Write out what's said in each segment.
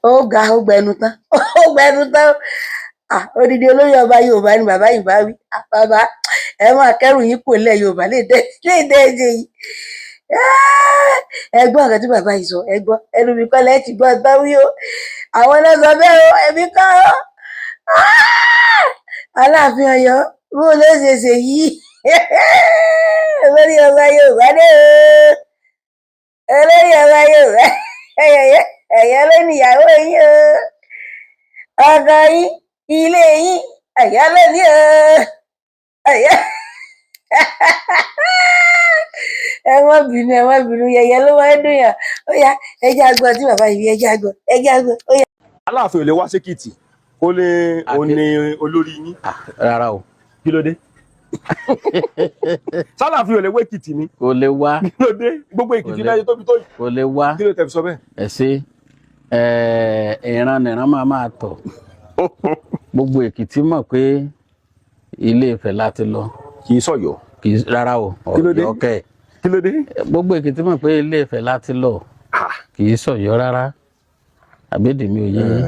Ó ga, ó gbẹnu tán, ó gbẹnu tán. Ah, odidi olórí ọba Yorùbá ni bàbá yìí bá wí. Ah, bàbá, ẹ máa kẹrù yín kò lẹ Yorùbá lè dẹ lè dẹ ẹjẹ yìí. Ah, ẹ gbọ́ nǹkan tí bàbá yìí sọ. Ẹ gbọ́ ẹnu mi kọ́ lẹ́ẹ̀tì gbọ́ tán wí o. Àwọn náà sọ bẹ́ẹ̀ o, èmi kọ́ o. Ah! Aláàfin Ọ̀yọ́, bó ló ṣe ṣe yìí? Olórí ọba Yorùbá dé o, olórí ọba Yorùbá. Ẹ̀yẹ ló níyàwó yín o, ọkọ yín, ilé yín, Ọ̀yọ́ ló ní o, Ọ̀yọ́. Ẹ má bínú, ẹ má bínú, yẹ̀yẹ́ ló máa ń dùn yàn. Ó yá, ẹ jẹ́ àgbọ̀ tí bàbá yìí, ẹ jẹ́ àgbọ̀, ẹ jẹ́ àgbọ̀, ó yá. Aláàfin ò lè wá sékìtì kó ní òun ní olórí yín? Ah, rárá o. Kí ló dé? Sálàáfin ò lè wé Èkìtì ni? Kò lè wá. Kí ló dé? Gbogbo Èkìtì Kò lè. náà tóbi tó yìí. Kò lè wá. Kí ló tẹ̀ fi sọ bẹ́ẹ̀? Ẹ ṣe ẹ, ìran nìran máa máa tọ̀. Gbogbo Èkìtì mọ̀ pé Ilé Ifẹ̀ láti lọ. Kì í sọ̀yọ́. Kì í rárá o. Kí ló dé? Ọ̀yọ́ kẹ̀. Kí ló dé? Gbogbo Èkìtì mọ̀ pé Ilé Ifẹ̀ láti lọ. Kì í sọ̀yọ́ rárá. Àbédè mi ò yé yín?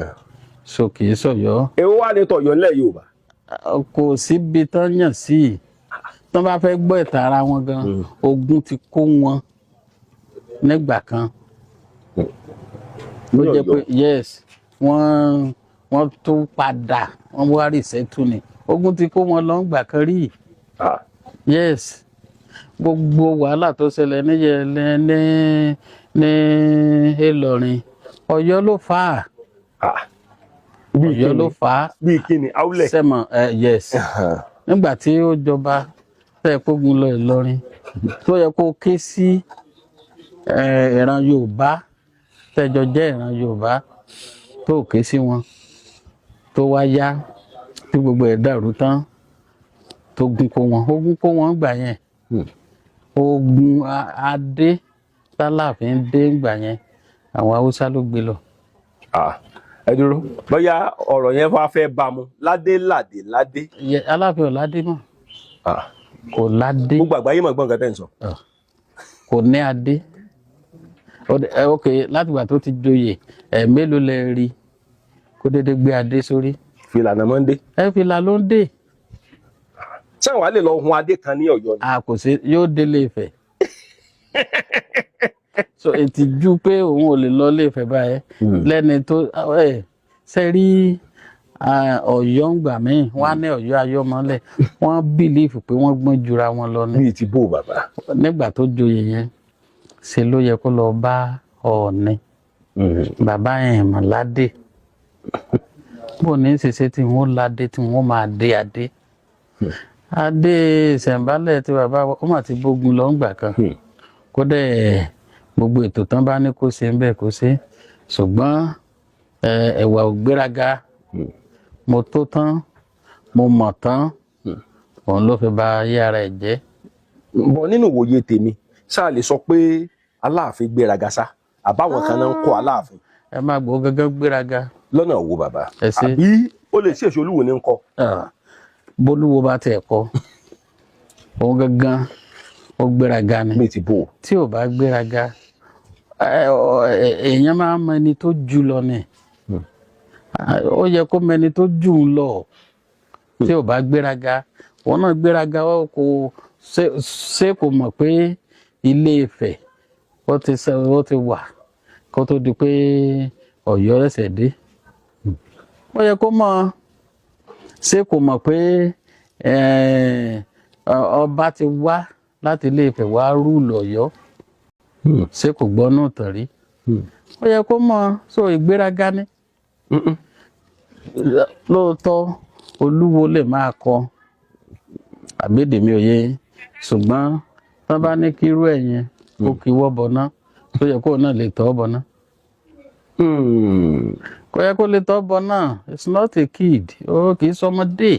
So kì í sọ̀yọ́. Èwo wà ní tọ̀yọ́ ńlẹ̀ Yorùbá? Kò síbi tán yàn sí tán bá fẹ́ gbọ́ ìtàn ara wọn gan. Ogun ti kó wọn nígbà kan ó Ní jẹ́ pé Ọ̀yọ́? Yes, wọ́n tó padà, wọ́n wá resettle ni. Ogun ti kó wọn lọ ńgbà kan rí. Yes, gbogbo wàhálà tó ṣẹlẹ̀ níyẹ ní Ìlọrin, Ọ̀yọ́ ló fà á. Bíi Ọ̀yọ́ ló kíni? fà á. Bíi kíni áwùlẹ̀? Sẹ́mọ̀ ẹ, yes, nígbà tí ó jọba tẹ́ ẹ kógun lọ Ìlọrin, tó yẹ kó ké sí ìran Yorùbá tẹ́jọ jẹ́ ìran Yorùbá, tó ké sí wọn, tó wá yá tí gbogbo ẹ̀ dàrú tán, tó gun kó wọn, ogun kó wọn gbà yẹn. Ogun adé tálàfin dé gbà yẹn, àwọn Haúsá ló gbé lọ. Ah, ẹ dúró, bóyá ọ̀rọ̀ yẹn wá fẹ́ bá mu ládé ládé ládé. Aláàfin ò ládé mọ́. Kò ládé. Gbogbo àgbáyé mọ̀ gbọ́n nǹkan tẹ́ ń sọ. Ah, kò ní adé. Ok, látìgbà tó ti joyè ẹ, mélòó lẹ rí kó dédé gbé adé sórí? Fìlà náà máa ń dé. Ẹ, fìlà ló ń dé. Ṣé àwọn á lè lọ hun adé kan ní Ọ̀yọ́ ni? A kò sí, yóò délé Ifẹ̀. So ìtìjú pé òun ò lè lọ Ilé Ifẹ̀ báyẹn lẹ́ni tó ẹ ṣe rí. Ọ̀yọ́ ń gbà míì, wọ́n á ní Ọ̀yọ́ ayọ́mọ́lẹ̀. Wọ́n believe pé wọ́n gbọ́n jura wọn lọ ní. Bíi ti bó, bàbá? Nígbà tó joyè yẹn, ṣe ló yẹ kó lọ bá Ọọ̀ni. Bàbá yẹn mọ̀ ládé, bó ní ṣe tí wọ́n ládé, tí wọ́n máa dé adé, adé ìṣẹ̀ǹbálẹ̀ tí bàbá wa, ó mà ti bógun lọ ńgbà kan. Kódà gbogbo ètò tán bá ní kó ṣe ń bẹ̀ kó ṣe, ṣùgbọ́n ẹ̀wà ò gbéraga. Mo tó tán, mo mọ̀ tán, òun ló fi ba ayé ara ẹ̀ jẹ́. Bọ̀ nínú ìwòye tèmi, ṣáà lè sọ pé Aláàfin gbéraga sá, àbáwọn kan náà ń kọ́ Aláàfin? Ẹ má gbọ́ gángan gbéraga. Lọ́nà wo, bàbá? Ẹ ṣé. Àbí ó lè ṣèṣe Olúwo ní ń kọ́? Ah, bólúwo bá tiẹ̀ kọ́, òun gangan ó gbéraga ni. Bíi ti bò? Tí ò bá gbéraga, èèyàn máa ń mọ ẹni tó jù lọ ni. Ah, ó yẹ kó mọ ẹni tó jù ú lọ. Tí ò bá gbéraga, òun náà gbéraga. Ó kò ṣe kò mọ̀ pé Ilé Ifẹ̀ ó ti wà kó tó di pé Ọ̀yọ́ ẹsẹ̀ dé. Ó yẹ kó mọ̀. Ṣé kò mọ̀ pé ọba ti wá láti Ilé Ifẹ̀ wá rule Ọ̀yọ́? Ṣé kò gbọ́ náà tàn rí? Ó yẹ kó mọ̀. So ìgbéraga ni lóòótọ́. Olúwo lè máa kọ àbédè mi ò yé, ṣùgbọ́n tán bá ní kírú ẹ̀ yẹn kó kíwọ́ bọ̀ná, tó yẹ kó náà lè tọ́ bọ̀ná, kò yẹ kó lè tọ́ bọ̀ná. It's not a kid. Ó kì í sọmọdé,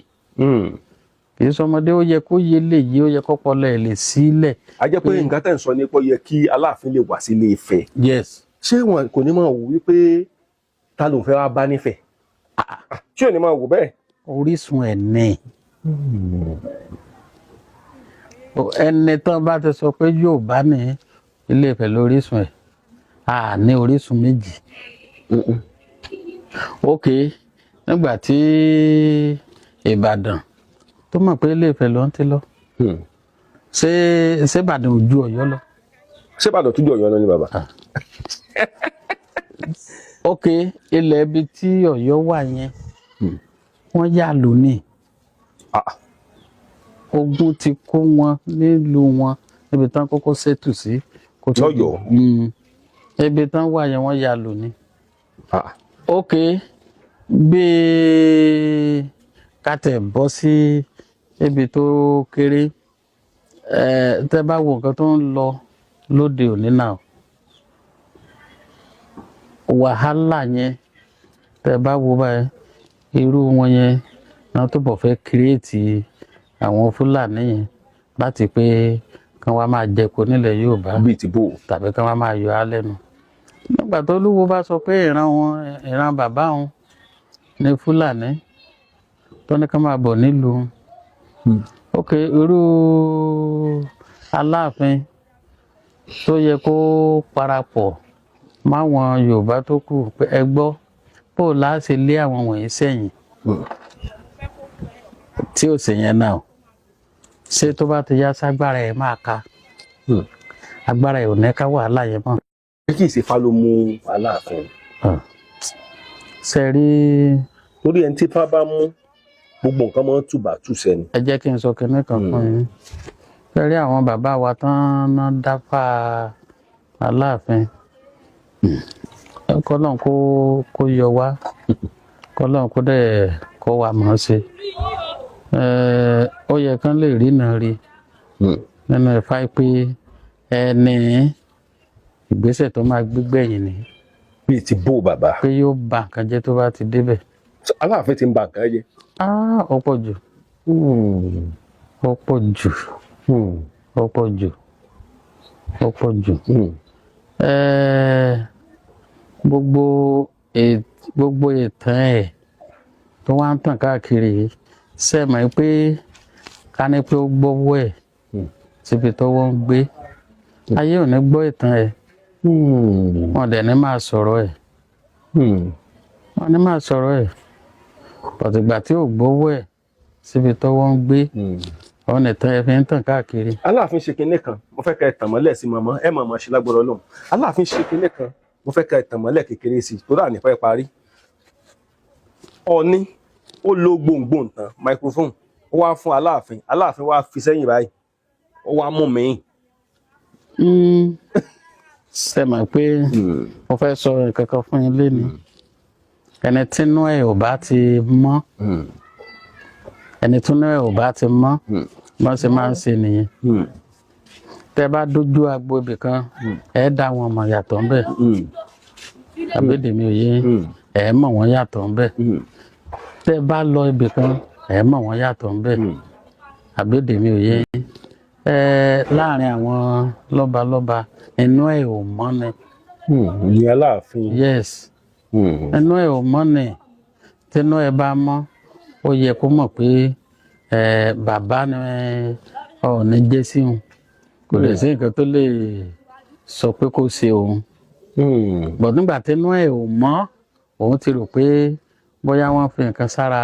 kì í sọmọdé. Ó yẹ kó yé lè yé, ó yẹ kọ́pọlọ ẹ̀ lè sílẹ̀. A jẹ́ pé nǹkan tẹ̀ ń sọ ni pé ó yẹ kí Aláàfin lè wá sí Ilé Ifẹ̀? Yes. Ṣé wọn kò ní máa wò wípé ta ló ń fẹ́ wá bá nífẹ̀ẹ́? Ṣé ò ní máa wò bẹ́ẹ̀? Orísun ẹ̀ ní ẹni tán bá ti sọ pé Yorùbá ní Ilé Ifẹ̀ lórísun ẹ̀, a ní orísun méjì. Ok, nígbà tí Ìbàdàn tó mọ̀ pé Ilé Ifẹ̀ ló ń ti lọ, ṣé Ìbàdàn ò ju Ọ̀yọ́ lọ? Ṣé Ìbàdàn tún jù Ọ̀yọ́ lọ ní, bàbá? Ok, ilẹ̀ ibi tí Ọ̀yọ́ wà yẹn, wọ́n yà lónìí. Ah. Ogun ti kó wọn nílùú wọn níbi tán kọ́kọ́ ṣètù sí kó tó Lọ́yọ̀ọ́? Ibi tán wà yẹn, wọ́n yà lónìí. Ah. Ok, bí ká tẹ̀ bọ́ sí ibi tó kéré ẹ, tẹ́ bá wo nǹkan tó ń lọ lóde òní náà, wàhálà yẹn, tẹ́ bá wo báyìí, irú wọn yẹn náà tó bọ̀ fẹ́ create àwọn Fúlàní yẹn láti pé kán wá máa jẹko nílẹ̀ Yorùbá. Bíi ti bò? Tàbí kán wá máa yọ á lẹ́nu nígbà tó Olúwo bá sọ pé ìran wọn, ìran bàbá òun ní Fúlàní tó ní ká máa bọ̀ nílùú. Ok, irú Aláàfin tó yẹ kó parapọ̀ máwọn Yorùbá tó kù pé ẹ gbọ́, bó o láti lé àwọn wọ̀nyí sẹ́yìn, tí ò sì yẹn náà, ṣé tó bá ti yá ságbára ẹ̀ máa ka, agbára ẹ̀ ò ní ká wàhálà yẹn mọ́. Ṣé kì í ṣe Ifá ló mú Aláàfin? Ṣe rí. Torí ẹni tí Ifá bá mú, gbogbo nǹkan máa ń tùbà tùsẹ ni. Ẹ jẹ́ kí n sọ kinní kan fún yín. Ṣe rí àwọn bàbá wa tán ná dáfà Aláàfin, kọ́lọ́n kó yọ wá, kọ́lọ́n kó dẹ̀ kó wa mọ̀ ọ́n ṣe. Ó yẹ kán lè rí náà rí nínú Ifá pé ẹni ìgbésẹ̀ tó máa gbé gbẹ̀yìn ni. Bíi ti bó, bàbá? Pé yóò ba nǹkan jẹ́ tó bá ti débẹ̀. Aláàfin ti ń ba nǹkan jẹ́? Ah, ó pọ̀ jù, ó pọ̀ jù, ó pọ̀ jù, ó pọ̀ jù. Gbogbo ìtàn ẹ̀ tó wá ń tàn káàkiri yìí, ṣe mọ̀ pé ká ní pé ó gbọ́wọ́ ẹ̀ síbi tọ́wọ́ ń gbé, ayé ò ní gbọ́ ìtàn ẹ̀, wọn dẹ̀ ní máa sọ̀rọ̀ ẹ̀, wọn ní máa sọ̀rọ̀ ẹ̀. Pàtìgbà tí ò gbọ́wọ́ ẹ̀ síbi tọ́wọ́ ń gbé, ọ̀nà ìtàn ẹ̀ fi ń tàn káàkiri. Aláàfin ṣe kinní kan, mo fẹ́ kẹ́ ẹ tàn mọ́lẹ̀ sí mọ́mọ́ ẹ mọ̀ọ́mọ́ ṣe lágbọ́dọ̀ lọ́hùn. Aláàfin ṣe kinní kan, mo fẹ́ kẹ́ ẹ tàn mọ́lẹ̀ kékeré sí i tó dà ní fẹ́ parí. Ọ̀ní ó lo gbòǹgbò tán microphone, ó wá fún Aláàfin, Aláàfin wá fi sẹ́yìn báyìí, ó wá mú mi. Ṣe mọ̀ pé mo fẹ́ sọ nǹkan kan fún yín lénìí? Ẹni tínú ẹ̀ ò bá ti mọ́, ẹni tínú ẹ̀ ò bá ti mọ́, bọ́n ṣe máa ń ṣe nìyẹn. Tẹ́ bá dójú agbo ibì kan, ẹ dá wọn mọ̀ yàtọ̀ ńbẹ̀. Àbédè mi ò yé yín? Ẹ mọ̀ wọ́n yàtọ̀ ńbẹ̀. Tẹ́ bá lọ ibì kan, ẹ mọ̀ wọ́n yàtọ̀ ńbẹ̀. Àbédè mi ò yé yín? Ẹ láàrin àwọn lọ́balọ́ba, inú ẹ̀ ò mọ́ ni. Ní Aláàfin? Yes, inú ẹ̀ ò mọ́ ni. Tínú ẹ̀ bá mọ́, ó yẹ kó mọ̀ pé ẹ bàbá ni Ọọ̀ni jẹ́ sí òun, kò lè sí nǹkan tó lè sọ pé kó ṣe òun. But nígbà tínú ẹ̀ ò mọ́, òun ti rò pé bóyá wọ́n fi nǹkan sára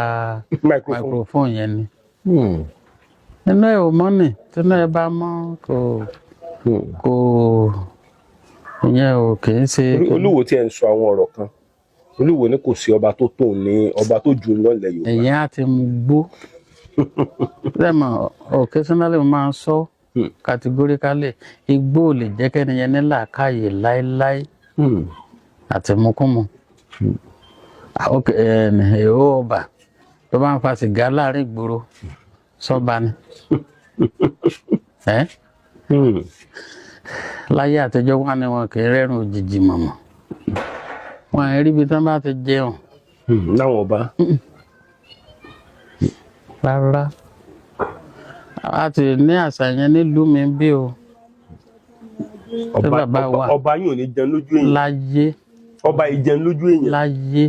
microphone. Microphone yẹn ni. Inú ẹ̀ ò mọ́ ni. Tínú ẹ̀ bá mọ́, kò ìyẹn ò kì í ṣe. Olúwo tí ẹ ń sọ àwọn ọ̀rọ̀ kan, Olúwo ní kò sí ọba tó tó ní ọba tó jù lọ ilẹ̀ Yorùbá. Ẹ̀yìn á ti mú gbó lẹ́mọ̀. Occasionally mo máa ń sọ categorically, igbó ò lè jẹ́ kẹ́ni yẹn ní làákàyè láéláé àti mukúmu. Ok, èrò ọba tó bá ń fa sìgá láàrin ìgboro, sọ́ba ni ẹ́. Láyé àtijọ́, wọn ni wọn kì í rẹ́rùn òjijì mọ̀mọ́, wọn ì rí ibi tí wọ́n bá ti jẹun. Láwọn ọba. Rárá, a ti ní àṣà yẹn nílùú mi bí o. Ọba bàbá wa. Ọba yìí ò ní jẹun lójú èèyàn. Láyé. Ọba yìí jẹun lójú èèyàn. Láyé.